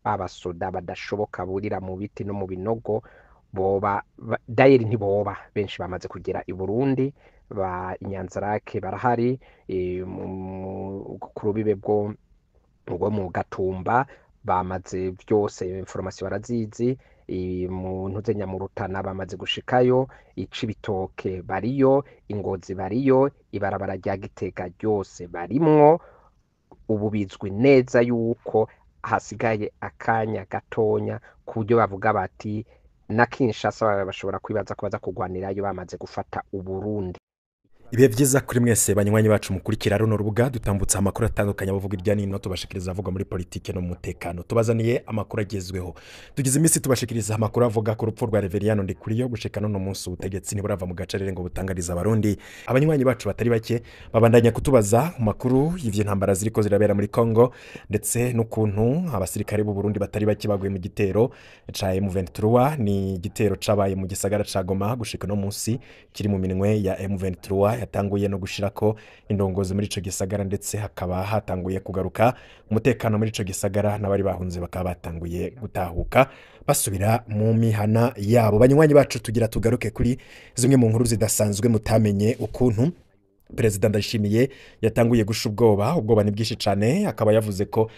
Babasoda badashoboka burira mu biti no mu binogo boba dayeri ntiboba benshi bamaze kugera i Burundi, ba Inyanzarake barahari, ku rubibe bwo mu Gatumba bamaze vyose information barazizi, mu ntuze Nyamurutana bamaze gushikayo, Icibitoke bariyo, Ingozi bariyo, ibarabara rya Gitega ryose barimwo. Ubu bizwi neza yuko hasigaye akanya gatonya ku buryo bavuga bati na Kinshasa bashobora kwibaza ko baza kugwanirayo bamaze gufata Uburundi. Ibihe vyiza kuri mwese banywanyi bacu mukurikira runo rubuga dutambutsa amakuru atandukanye abavuga irya nino, tubashikiriza avuga muri politike no mu mutekano. Tubazaniye amakuru agezweho. Tugize iminsi tubashikiriza amakuru avuga ku rupfu rwa Reveriyano Ndikuriyo. Gushika none munsi ubutegetsi ntiburava mu gacerere ngo butangariza Abarundi. Abanywanyi bacu batari bake babandanya kutubaza makuru y'ivyo ntambara ziriko zirabera muri Congo, ndetse n'ukuntu abasirikare b'u Burundi batari bake baguye mu gitero ca M23. Ni igitero cabaye mu gisagara ca Goma, gushika no munsi kiri mu minwe ya M23, yatanguye no gushirako indongozi muri ico gisagara, ndetse hakaba hatanguye kugaruka umutekano muri ico gisagara, n'abari bahunze bakaba batanguye gutahuka basubira mu mihana yabo. Banywanyi bacu, tugira tugaruke kuri zimwe mu nkuru zidasanzwe mutamenye, ukuntu Perezida Ndayishimiye yatanguye gusha ubwoba. Ubwoba ni bwinshi cyane, akaba yavuze ko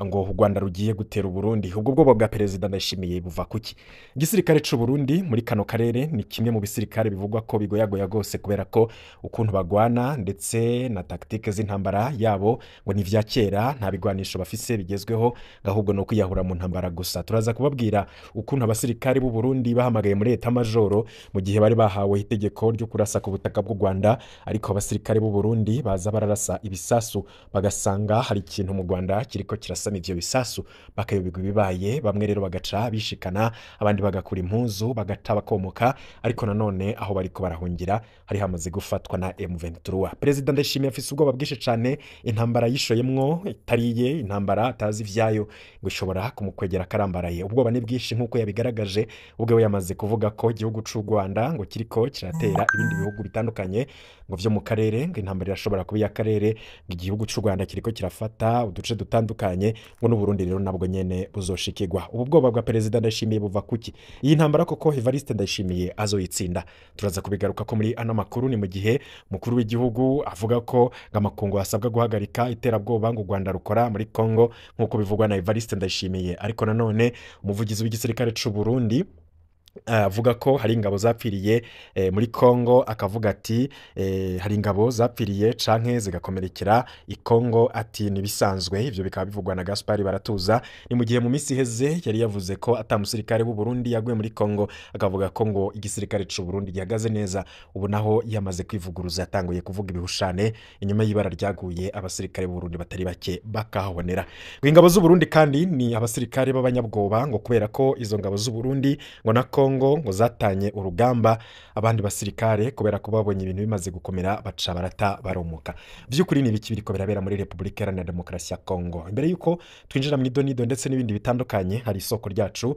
ngo u Rwanda rugiye gutera Uburundi. Ubwo bwoba bwa Perezida Ndayishimiye buva kuki? Igisirikare c'u Burundi muri kano karere ni kimwe mu bisirikare bivugwa ko bigoyagoya gose, kubera ko ukuntu bagwana ndetse na tactique z'intambara yabo ngo ni vya kera, nta bigwanisho bafise bigezweho, ahubwo no kwiyahura mu ntambara gusa. Turaza kubabwira ukuntu abasirikare b'u Burundi bahamagaye muri état-major mu gihe bari bahawe itegeko ryo kurasa ku butaka bw'u Rwanda, ariko abasirikare b'u Burundi baza bararasa ibisasu bagasanga hari ikintu mu Rwanda kiriko kirasama ivyo bisasu, bakayobigwa ibibaye. Bamwe rero bagaca bishikana, abandi bagakura impuzu bagata bakomoka, ariko nanone aho bariko barahungira hari hamaze gufatwa na M23. Perezida Ndayishimiye afise ubwoba bwinshi cane. Intambara yishoyemwo itariye, intambara atazi ivyayo, ngo ishobora kumukwegera karambaraye. Ubwoba ni bwinshi nk'uko yabigaragaje ubwe. Yamaze kuvuga ko igihugu c'u Rwanda ngo kiriko kiratera ibindi bihugu bitandukanye ngo vyo mu karere, ngo intambara irashobora kuba iy'akarere, ngo igihugu c'u Rwanda kiriko kirafata uduce dutandukanye, ngo n'Uburundi rero nabwo nyene buzoshikirwa. Ubu bwoba bwa Perezida Ndayishimiye buva kuki? Iyi ntambara koko Evariste Ndayishimiye azoyitsinda? Turaza kubigaruka ko muri ano makuru. Ni mu gihe mukuru w'igihugu avuga ko ngo amakungu asabwa guhagarika iterabwoba ngo u Rwanda rukora muri Congo, nk'uko bivugwa na Evariste Ndayishimiye. Ariko nanone umuvugizi w'igisirikare c'u Burundi avuga ko hari ingabo zapfiriye muri Congo, akavuga ati hari ingabo zapfiriye canke zigakomerekera i Congo, ati nibisanzwe. Ivyo bikaba bivugwa na Gaspard Baratuza. Ni mu gihe mu minsi iheze yari yavuze ko ata musirikare w'u Burundi yaguye muri Congo, akavuga ko ngo igisirikare c'u Burundi gihagaze neza. Ubu naho yamaze kwivuguruza, yatanguye kuvuga ibihushane inyuma y'ibara ryaguye, abasirikare b'u Burundi batari bake bakahabonera. Ngo ingabo z'u Burundi kandi ni abasirikare b'abanyabwoba, ngo kubera ko izo ngabo z'u Burundi ngo na Congo ngo zatanye urugamba, abandi basirikare kubera ko babonye ibintu bimaze gukomera baca barata baromoka. Vy'ukuri ni ibiki biriko birabera muri Republika Iharanira Demokarasi ya Congo? Imbere yuko twinjira mu idonido ndetse n'ibindi bitandukanye, hari isoko ryacu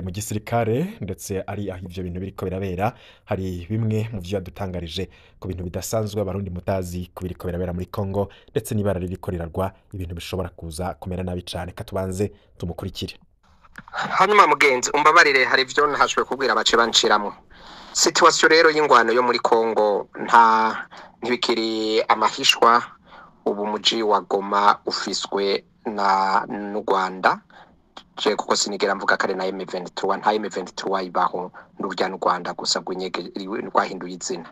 mu gisirikare ndetse ari aho ivyo bintu biriko birabera, hari bimwe mu vyo yadutangarije ku bintu bidasanzwe Abarundi mutazi ku biriko birabera muri Congo, ndetse n'ibara ririko rirarwa, ibintu bishobora kuza kumera nabi cane. Katubanze tumukurikire. Hanyuma mugenzi, umbabarire, hari ivyo ntashobora kubwira bace banciramwo. Situation rero y'ingwano yo muri Congo nta ntibikiri amahishwa. Ubu muji wa Goma ufiswe na n'u Rwanda. Je kuko sinigera mvuga kare na M23, nta M23 ibaho, n'urya n'u Rwanda gusa rw'inyege rwahinduye izina.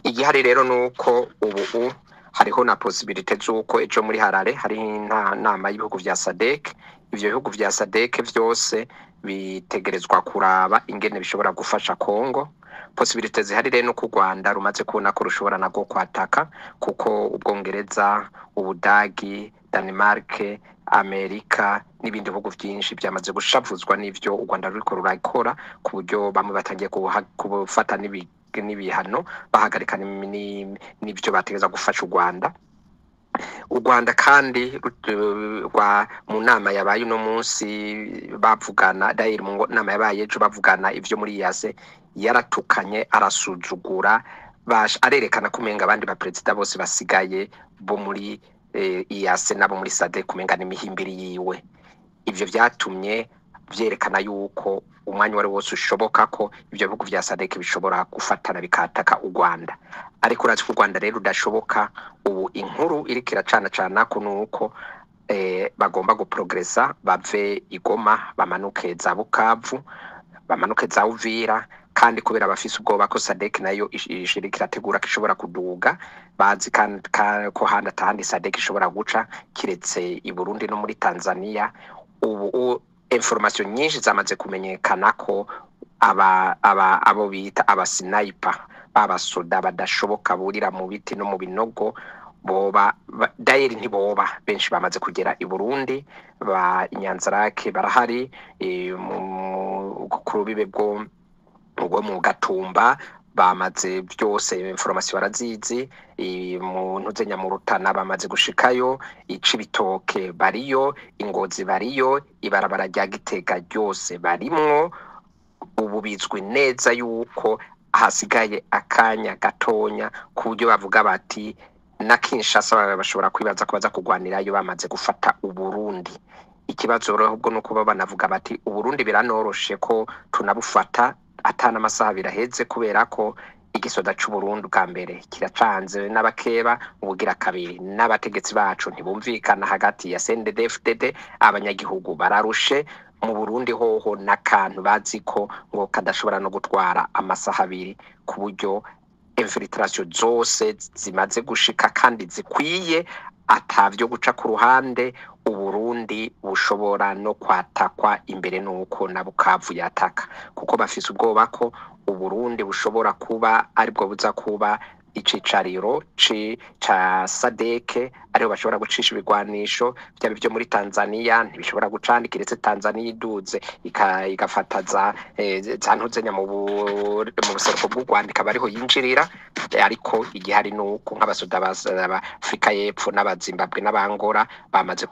Igihari rero nuko ubu hariho na possibilité z'uko ejo muri Harare hari nama y'ibihugu vya SADC. Ivyo bihugu vya SADC vyose bitegerezwa kuraba ingene bishobora gufasha Congo. Possibilité zihari rero nuko u Rwanda rumaze kubona ko rushobora nagwo kwataka, kuko Ubwongereza, Ubudagi, Denmark, Amerika n'ibindi bihugu vyinshi byamaze gushavuzwa n'ivyo u Rwanda ruriko rurakora, ku buryo bamwe batangiye gufata n'ibihano, bahagarika n'ivyo bategeza gufasha u Rwanda. U Rwanda kandi rwa mu nama yabaye uno munsi bavugana dahir, mu nama yabaye ejo bavugana ivyo muri EAC, yaratukanye, arasuzugura, arerekana ko umenga abandi ba perezida bose basigaye bo muri EAC nabo muri SADC umenga n'imihimbiri yiwe. Ivyo vyatumye vyerekana yuko umwanya wari wose ushoboka ko ivyo bihugu vya SADC bishobora gufatana bikataka u Rwanda. Ariko urazi ko u Rwanda rero rudashoboka. Ubu inkuru iriko iracana cana ko nuko bagomba guprogresa, bave i Goma bamanuke za Bukavu, bamanuke za Uvira, kandi kubera bafise ubwoba ko SADC nayo ishirika irategura ko ishobora kuduga, bazi ko handi atahandi SADC ishobora guca kiretse i Burundi no muri Tanzania. Ubu information nyinshi zamaze kumenyekana ko aba aba abo bita abasniper, babasoda badashoboka burira mu biti no mu binogo, boba dayeri ntiboba benshi bamaze kugera i Burundi, ba Inyanzarake barahari, ku rubibe bwo mu Gatumba bamaze byose information barazizi, mu ntuze Nyamurutana bamaze gushikayo, Icibitoke bariyo, Ingozi bariyo, ibarabara rya Gitega ryose barimwo. Ubu bizwi neza yuko hasigaye akanya gatonya ku buryo bavuga bati na Kinshasa bashobora kwibaza ko baza kurwanirayo bamaze gufata Uburundi. Ikibazo rero ahubwo ni ukuba banavuga bati Uburundi biranoroshe ko tunabufata atana amasaha biraheze, kubera ko igisoda c'Uburundi bwa mbere kiracanze n'abakeba, ubugira kabiri n'abategetsi bacu ntibumvikana hagati ya CNDD-FDD, abanyagihugu bararushe. Mu Burundi hoho n'akantu bazi ko ngo kadashobora no gutwara amasaha abiri, ku buryo infiltration zose zimaze gushika kandi zikwiye, atavyo guca ku ruhande. Uburundi bushobora no kwatakwa imbere nuko na Bukavu yataka, kuko bafise ubwoba ko Uburundi bushobora kuba aribwo buza kuba icicariro ca SADC, ariho bashobora gucisha ibigwanisho vyaba ivyo muri Tanzania ntibishobora gucana kiretse Tanzania iduze igafata za ntuzenya mu buseruko bw'u Rwanda ikaba ariho yinjirira. Ariko igihari nuko nk'abasoda ba Afrika y'Epfo n'abazimbabwe n'abangora bamaze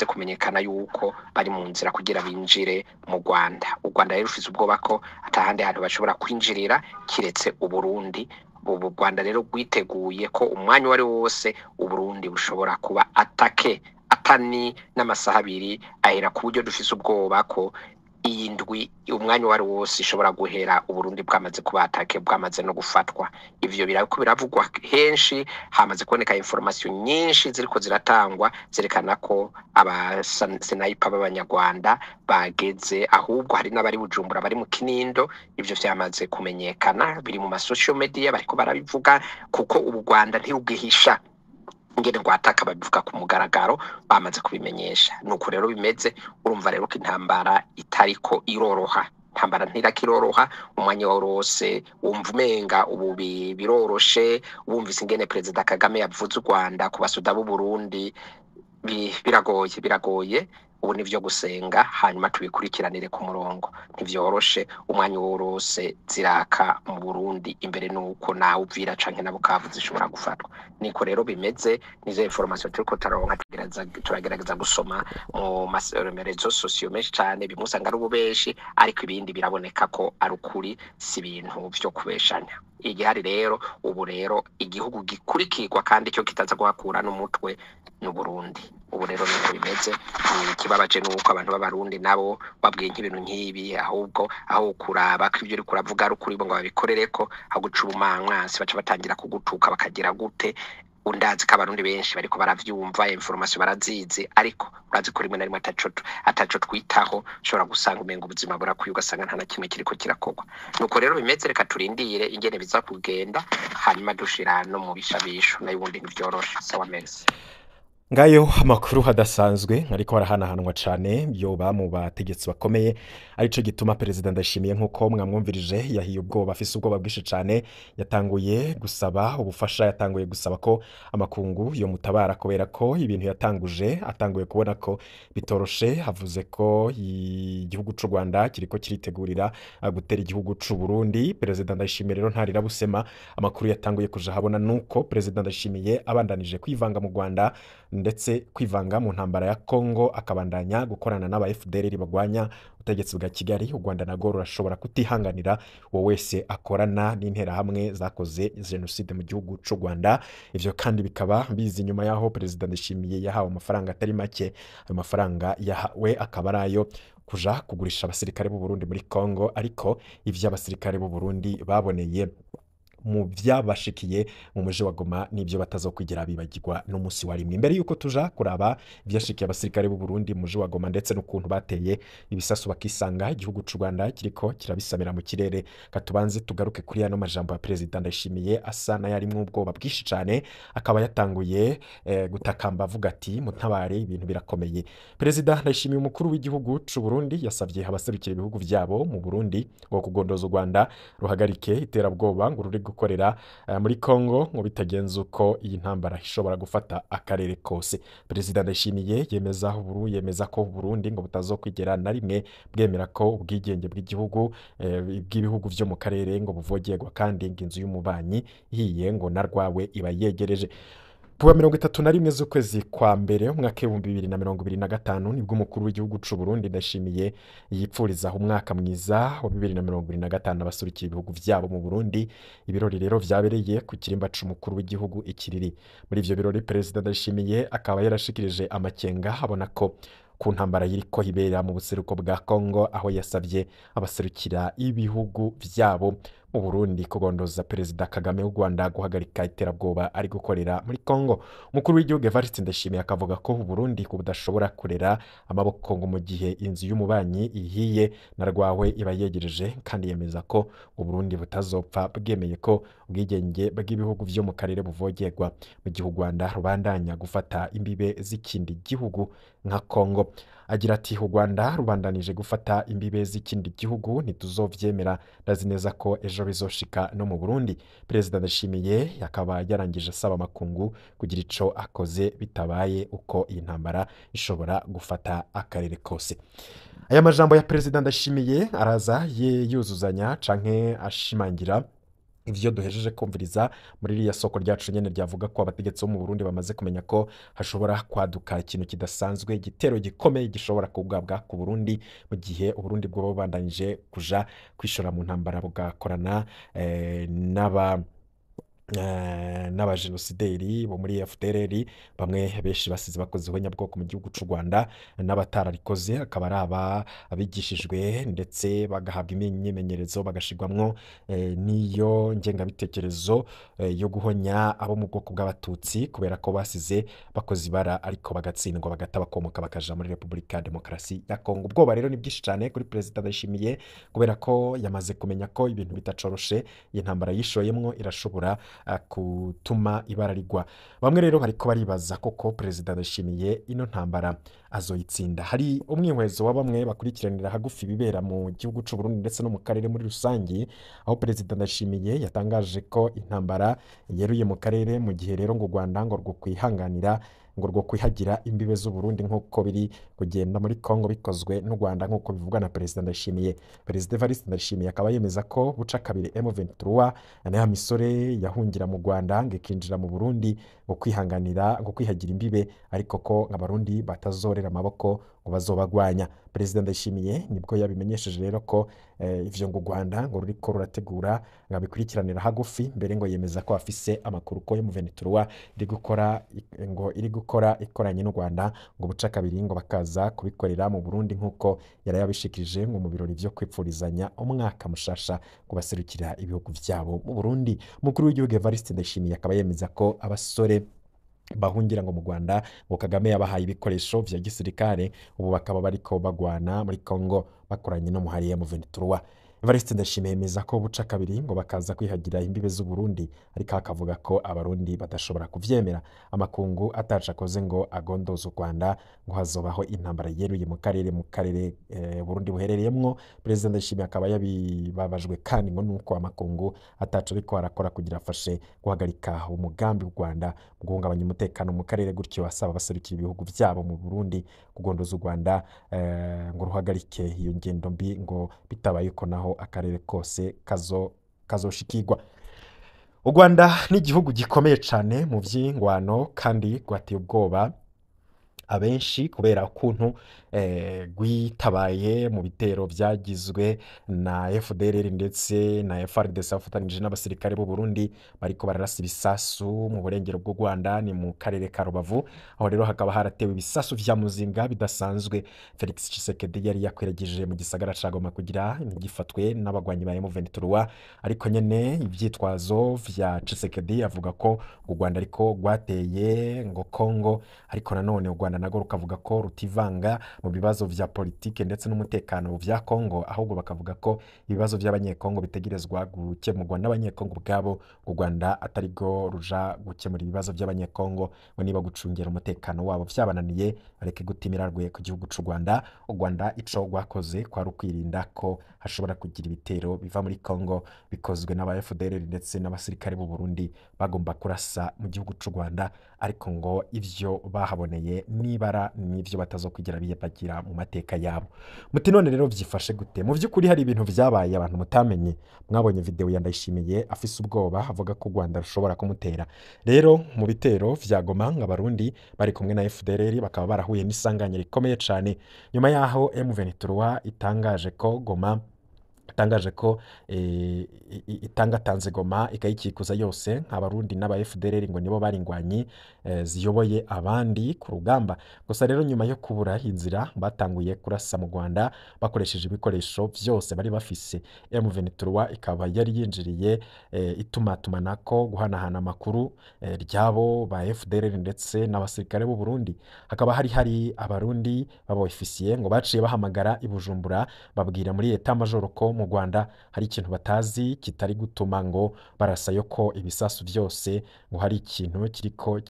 kumenyekana yuko bari mu nzira kugira binjire mu Rwanda. U Rwanda rero rufise ubwoba ko atahandi hantu bashobora kwinjirira kiretse Uburundi. Ubu Rwanda rero rwiteguye ko umwanya uwo ari wo wose Uburundi bushobora kuba atake atani n'amasaha abiri ahera, ku buryo dufise ubwoba ko iyi ndwi umwanya uwo ari wo wose ishobora guhera Uburundi bwamaze kuba atake, bwamaze no gufatwa. Ivyo birako biravugwa henshi, hamaze kuboneka information nyinshi ziriko ziratangwa zerekana ko abasniper b'abanyarwanda bageze, ahubwo hari n'abari Bujumbura bari mu Kinindo. Ivyo vyamaze kumenyekana, biri mu ma social media bariko barabivuga, kuko ubu Rwanda ntirugihisha ingene rwataka, babivuga ku mugaragaro, bamaze kubimenyesha. Nuko rero bimeze. Urumva rero ko intambara itariko iroroha, intambara ntirakiroroha. Umwanya wose wumva umenga ubu biroroshe, wumvise ingene Perezida Kagame yavuze u Rwanda ku basoda b'u Burundi, biragoye, biragoye. Ubu nivyo gusenga, hanyuma tubikurikiranire ku murongo. Ntivyoroshe, umwanya worose ziraka mu Burundi imbere nuko nawe Uvira canke na Bukavu zishobora gufatwa. Niko rero bimeze, nizo information turiko turaronka, turagerageza gusoma mu marezo sosiyo menshi cane, bimwe usanga ari ububeshi, ariko ibindi biraboneka ko ari ukuri, si ibintu vyo kubeshanya. Igihari rero ubu rero igihugu gikurikirwa kandi cyo kitaza guhakura n'umutwe n'Uburundi. Ubu rero niko bimeze. Ikibabaje nuko abantu b'Abarundi nabo babwiye nk'ibintu nk'ibi, ahubwo aho kuraba ko ibyo uriko uravuga ari ukuri ngo babikorereko, aho guca ubumamwansi baca batangira kugutuka bakagira gute. Undazi ko Abarundi benshi bariko baravyumva, information barazizi, ariko urazi ko rimwe na rimwe ataco twitaho, ushobora gusanga umenga ubuzima burakwiye, ugasanga nta na kimwe kiriko kirakorwa. Nuko rero bimeze, reka turindire ingene biza kugenda, hanyuma dushira no mu bishabisho, nayo ubundi ntivyoroshe. Sawa, merci. Ngayo amakuru hadasanzwe ariko arahanahanwa cyane yoba mu bategetsi bakomeye, arico gituma Perezida Ndayishimiye, nkuko mwamwumvirije, yahiye ubwoba, afise ubwoba bwinshi cyane, yatanguye gusaba ubufasha, yatanguye gusaba ko amakungu yo mutabara, kubera ko ibintu yatanguje atanguye kubona ko bitoroshe. Havuze ko igihugu c'u Rwanda kiriko kiritegurira gutera igihugu c'u Burundi. Perezida Ndayishimiye rero ntarira busema. Amakuru yatanguye kuja habona nuko Perezida Ndayishimiye abandanije kwivanga mu Rwanda. ndetse kwivanga mu ntambara ya Kongo, akabandanya gukorana n'aba FDLR bagwanya ubutegetsi bwa Kigali. U Rwanda narwo rurashobora kutihanganira uwo wese akorana n'interahamwe zakoze jenoside mu gihugu c'u Rwanda. Ivyo kandi bikaba biza inyuma y'aho Perezida Ndayishimiye yahawe amafaranga atari make. Ayo mafaranga yahawe akaba ari ayo kuja kugurisha abasirikare b'u Burundi muri Kongo, ariko ivyo abasirikare b'u Burundi baboneye mu byabashikiye mu muji wa Goma n'ibyo batazokwigira bibagirwa n'umunsi wa rimwe. Imbere yuko tuja kuraba ivyashikiye abasirikare b'u Burundi mu muji wa Goma ndetse n'ukuntu bateye ibisasu bakisanga igihugu c'u Rwanda kiriko kirabisamira mu kirere, katubanze tugaruke kuri yano majambo ya Perezida Ndayishimiye asa n'ayarimwo ubwoba bwinshi cane, akaba yatanguye gutakamba avuga ati mutabare, ibintu birakomeye. Perezida Ndayishimiye, umukuru w'igihugu c'u Burundi, yasavye abaserukira ibihugu vyabo mu Burundi ngo kugondoza u Rwanda ruhagarike iterabwoba ngo ruri gukorera muri Kongo, ngo bitagenze uko iyi ntambara ishobora gufata akarere kose. Perezida Ndayishimiye yemeza ko Burundi ngo butazokwigera na rimwe bwemera ko ubwigenge bw'igihugu bw'ibihugu vyo mu karere ngo buvogerwa, kandi ngo inzu y'umubanyi ihiye ngo na rwawe iba yegereje. Kuwa 31 z'ukwezi kwa mbere umwaka 2025 nibwo umukuru w'igihugu c'u Burundi Ndayishimiye yipfuriza umwaka mwiza wa 2025 abasurikiye ibihugu vyabo mu Burundi. Ibirori rero vyabereye ku kirimba c'umukuru w'igihugu ikiriri. Muri ivyo birori Perezida Ndayishimiye akaba yarashikirije amakenga abona ko ku ntambara yiriko ibera mu buseruko bwa Kongo, aho yasavye abaserukira ibihugu vyabo mu Burundi kugondoza Perezida Kagame w'u Rwanda guhagarika iterabwoba ari gukorera muri Kongo. Umukuru w'igihugu Evariste Ndayishimiye akavuga ko u Burundi budashobora kurera amaboko ngo mu gihe inzu y'umubanyi ihiye na rwawe iba yegereje, kandi yemeza ko u Burundi butazopfa bwemeye ko ubwigenge bw'ibihugu vyo mu karere buvogerwa mu gihe u Rwanda rubandanya gufata imbibe z'ikindi gihugu nka Kongo. Agira ati u Rwanda rubandanije gufata imbibe z'ikindi gihugu, ntituzovyemera, ndazi neza ko ejo bizoshika no mu Burundi. Perezida Ndayishimiye akaba yarangije asaba amakungu kugira ico akoze, bitabaye uko iyi ntambara ishobora gufata akarere kose. Aya majambo ya Perezida Ndayishimiye araza yuzuzanya canke ashimangira ivyo duhejeje kumviriza muri ririya soko ryacu nyene ryavuga ko abategetsi bo mu Burundi bamaze kumenya ko hashobora kwaduka ikintu kidasanzwe, igitero gikomeye gishobora kugabwa ku Burundi mu gihe Uburundi bwoba bubandanije kuja kwishora mu ntambara bugakorana n'abajenosideri bo muri FDLR, bamwe benshi basize bakoze ihonyabwoko mu gihugu c'u Rwanda, n'abatararikoze akaba ari aba abigishijwe ndetse bagahabwa imyimenyerezo bagashirwamwo n'iyo ngengabitekerezo yo guhonya abo mu bwoko bw'abatutsi, kubera ko basize bakoze ibara ariko bagatsindwa bagata bakomoka bakaja muri Repubulika ya Demokarasi ya Kongo. Ubwoba rero ni bwinshi cane kuri Perezida Ndayishimiye, kubera ko yamaze kumenya ko ibintu bitacoroshe, iyi ntambara yishoyemwo irashobora gutuma ibara rigwa. Bamwe rero bariko baribaza koko Perezida Ndayishimiye ino ntambara azoyitsinda. Hari umwihwezo wa bamwe bakurikiranira hagufi ibibera mu gihugu c'u Burundi ndetse no mu karere muri rusangi, aho Perezida Ndayishimiye yatangaje ko intambara yeruye mu karere, mu gihe rero ngo u Rwanda ngo rwo kwihanganira ngo rwo kwihagira imbibe z'u Burundi nk'uko biri kugenda muri Kongo bikozwe n'u Rwanda nk'uko bivugwa na Perezida Ndayishimiye. Perezida Evariste Ndayishimiye akaba yemeza ko buca kabiri M23 na ya misore yahungira mu Rwanda ngo ikinjira mu Burundi ngo kwihanganira ngo kwihagira imbibe, ariko ko abarundi batazorera amaboko ngo bazobagwanya. Perezida Ndayishimiye nibwo yabimenyesheje rero ko ivyo ngo u Rwanda ngo ruriko rurategura ngo abikurikiranira hagufi, mbere ngo yemeza ko afise amakuru ko M23 iri gukora ngo iri gukora ikoranye n'u Rwanda ngo buca kabiri ngo bakaza kubikorera mu Burundi nk'uko yari yabishikirije ngo mu birori vyo kwipfurizanya umwaka mushasha kubaserukira ibihugu vyabo mu Burundi. Umukuru w'igihugu Evariste Ndayishimiye akaba yemeza ko abasore bahungira ngo mu Rwanda ngo Kagame yabahaye ibikoresho vya gisirikare, ubu bakaba bariko bagwana muri Kongo bakoranye no muhari ya M23. Evariste Ndayishimiye yemeza ko buca kabiri ngo bakaza kwihagira imbibe z'u Burundi, ariko akavuga ko abarundi badashobora kuvyemera. Amakungu ataca akoze ngo agondoze u Rwanda ngo hazobaho intambara yeruye mu karere Burundi buherereyemwo. Perezida Ndayishimiye akaba yabibabajwe kandi ngo nuko amakungu ataca ariko arakora kugira afashe guhagarika umugambi w'u Rwanda mu guhungabanya umutekano mu karere, gutyo asaba abaserukira ibihugu vyabo mu Burundi kugondoza u Rwanda ngo ruhagarike iyo ngendo mbi, ngo bitabaye uko naho akarere kose kazoshikirwa. U Rwanda ni igihugu gikomeye cane mu vy'ingwano kandi rwateye ubwoba Abenshi kubera ukuntu rwitabaye mu bitero byagizwe na FDLR ndetse na FARDC bafatanije n'abasirikare b'u Burundi, bariko bararasa ibisasu mu burengero bw'u Rwanda, ni mu karere ka Rubavu. Aho rero hakaba haratewe ibisasu vya muzinga bidasanzwe Felix Tshisekedi yari yakwiragije mu gisagara ca Goma kugira ntigifatwe n'abagwanyi ba M23. Ariko nyene ivyitwazo vya Tshisekedi, avuga ko u Rwanda ariko rwateye ngo Congo, ariko nanone u Rwanda narwo rukavuga ko rutivanga mu bibazo vya politike ndetse n'umutekano vya Congo, ahubwo bakavuga ko ibibazo by'Abanyekongo bitegerezwa gukemurwa n'Abanyekongo ubwabo, u Rwanda atari rwo ruja gukemura ibibazo by'Abanyekongo, ngo niba gucungera umutekano wabo vyabananiye bareke gutimirarwe ku gihugu c'u Rwanda. U Rwanda ico rwakoze kwari ukwirinda ko hashobora kugira ibitero biva muri Congo bikozwe n'aba FDLR ndetse n'abasirikare b'u Burundi bagomba kurasa mu gihugu c'u Rwanda, ariko ngo ivyo bahaboneye nibara n'ivyo batazokwigira bibagira mu mateka yabo. Muti none rero vyifashe gute? Mu vy'ukuri hari ibintu vyabaye abantu mutamenye. Mwabonye video ya Ndayishimiye afise ubwoba, avuga ko u Rwanda rushobora kumutera. Rero mu bitero vya Goma, Abarundi bari kumwe na FDLR bakaba barahuye n'isanganya rikomeye cane nyuma yaho M23 itangaje ko Goma, itangaje ko itangatanze Goma ikayikikuza yose. Abarundi n'aba FDLR ngo nibo bari ingwanyi ziyoboye abandi ku rugamba. Gusa rero nyuma yo kubura inzira, batanguye kurasa mu Rwanda bakoresheje ibikoresho vyose bari bafise. M23 ikaba yari yinjiriye itumatumanako, guhanahana amakuru ryabo ba FDLR ndetse n'abasirikare b'u Burundi. Hakaba hari Abarundi b'aba ofisiye ngo baciye bahamagara i Bujumbura, babwira muri état major ko mu Rwanda hari ikintu batazi kitari gutuma ngo barasayo ko ibisasu vyose, ngo hari ikintu kiriko.